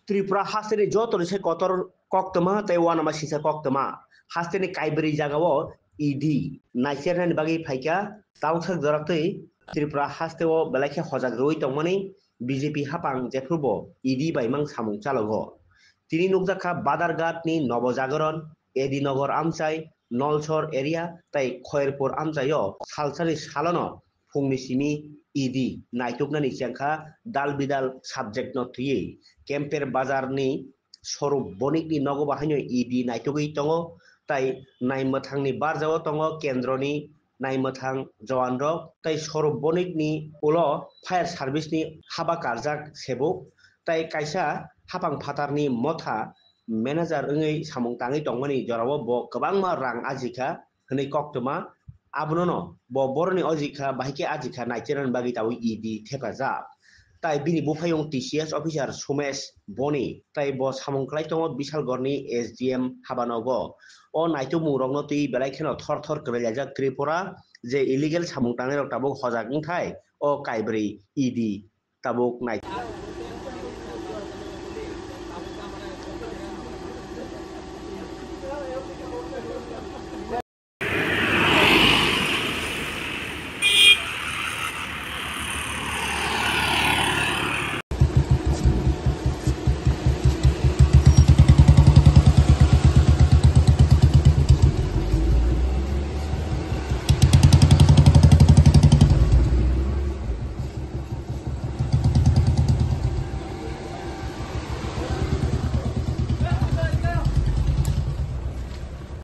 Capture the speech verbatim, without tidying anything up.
Tripura hasteni jotoni se kotor koktwma tei uanama sisa koktwma. Hasteni kaibrwi jagao E D naichernani bagwi phaikha. Tauthak joraktwi Tripura hasteo belai khe hojak rwui tongmani B J P hapang jephrubo E D bai mang samung chalogo. Tini nukjakha Badarghat ni Nobo Jagaran, A D Nagar amchai, Nolsor area tei Khoyerpur amchaio salsani salono phungni simi E D naituknani chengkha dal bidal subject no twiwi. Kemper bazar ni Swarup Bonik ni nogo bahaino E D naitugwi tongo, tai naimwthang ni barjao tongo kendro ni naimwthang jowan rok, tai Swarup Bonik ni ulo fire service ni haba karjak sebuk, tai kaisa hapang phatar ni motha manager wngwi samung tangwi tongmani jorao bo kwbangma rang ajikha hwnwi koktwma. Abonono bo boroni ojikha, bahai khe ajikha naicherani bagwi tabuk E D thepajak. Tai bini buphayung T C S officer Sumesh Boni, tai bo samung kwlai tongo Bisalgorni S D M habanogo. O naitukmungrokno twi belai kheno thor thor kwrwi laijak Tripura, je illegal samung tangnairok tabuk hojak wngthai o kaibrwi E D tabuk nai.